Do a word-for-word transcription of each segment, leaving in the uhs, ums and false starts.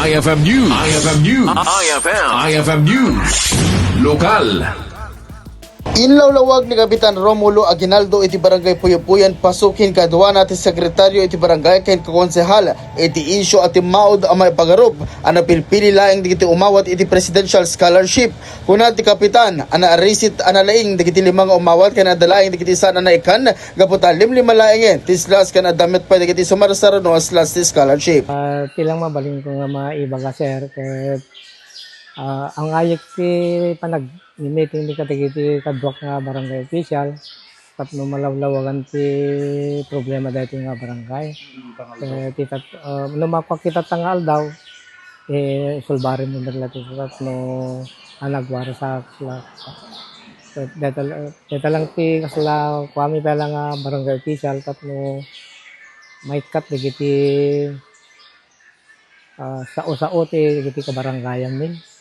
I F M News. I F M News. I F M. I F M News. Lokal. Inlawlawag ni Kapitan Romulo Aguinaldo iti Barangay Puyapuyan, Pasukin, kaduana ti sekretaryo iti barangay ken kakonsehal iti isyu a timmaud a maipagarup a napilpili laeng dagiti umawat iti presidential scholarship. Kuna ti Kapitan a naarisit a nalaing dagiti lima nga umawat ken adda laeng dagiti saan a naikkan gapu ta limlima laengen ti slas ken adda met pay dagiti sumarsar no slas ti scholarship. Ah, ti lang mabalin ko nga maibaga, sir, ket, ah, ang ayek ti panag-meeting mi kadagiti kaduak nga barangay official tapno malawlawagan ti problema daytoy nga barangay. Eh, ti tat-, ah, no makuak ti tatta nga aldaw, eh, sulbaren mi met la ti tapno a nagwarasak la. Dayta, dayta lang ti kasla kuami pay la nga barangay official tapno maikkat dagiti, ah, sao-sao ti dagiti kabarangayanmi.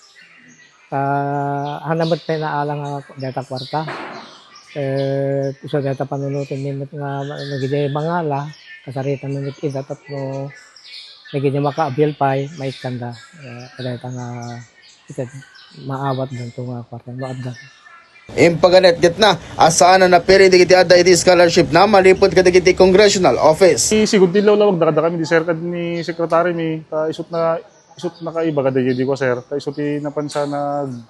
Ta, haan met pay naala nga dayta kuarta. Eh, isu dayta panunotenmi met nga dagiti mangala, kasaritanmi met ida tapno dagiti makaabil pay, maikkanda. Eh, dayta nga Ket maawat danto nga kuarta no adda. Impaganetgetna a saan a napili dagiti adda iti scholarship na malipud kadagiti congressional office. Ti sigud ti lawlawag, dakadakami di sir ken ni secretary mi, ta isut na, isut nakaibaga daydi kua, sir. Ta isu ti napan sa nag-,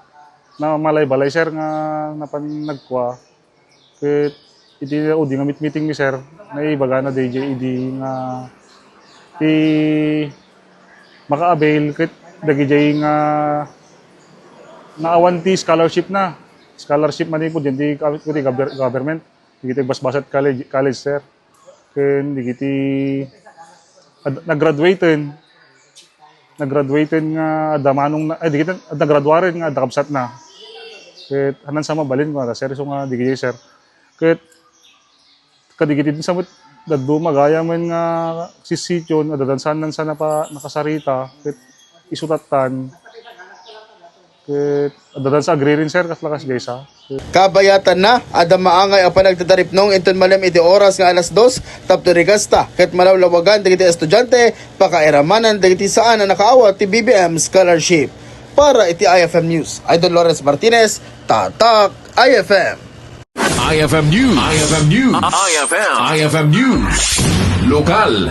na malay-balay, sir, nga napan nagkua. Ket iti udi nga mitmiting mi, sir, naibagana daydiay idi nga ti maka-avail ket dagidiay nga naawan ti scholarship na. Scholarship manipud diay ti, ti gover-, government, dagiti agbasbasat college, college, sir. Ken dagiti ad-, nag-graduaten, nag-graduaten nga adda manong na, ay, dagiti nag-graduaren nga adda kabsatna. Ket hanan sa mabalin ko nga, sir, isu nga dagiti, sir. Ket kadigiti din sa met, dadduma gayam nga sisition, adda dansan sa napa-, nakasarita, ket isu tattan. Ket adda dansa agririn, sir, kasla kas gaysa. Kabayatanna, adda maangay a panagtataripnong inton malem iti oras nga alas dos, tapno rigasta ket malawlawagan dagiti estudiante, pakairamanan dagiti saan a nakaawat ti B B M scholarship. Para iti I F M News, Idol Lawrence Martinez, Tatak I F M. I F M News. I F M News. I F M. I F M News. Lokal.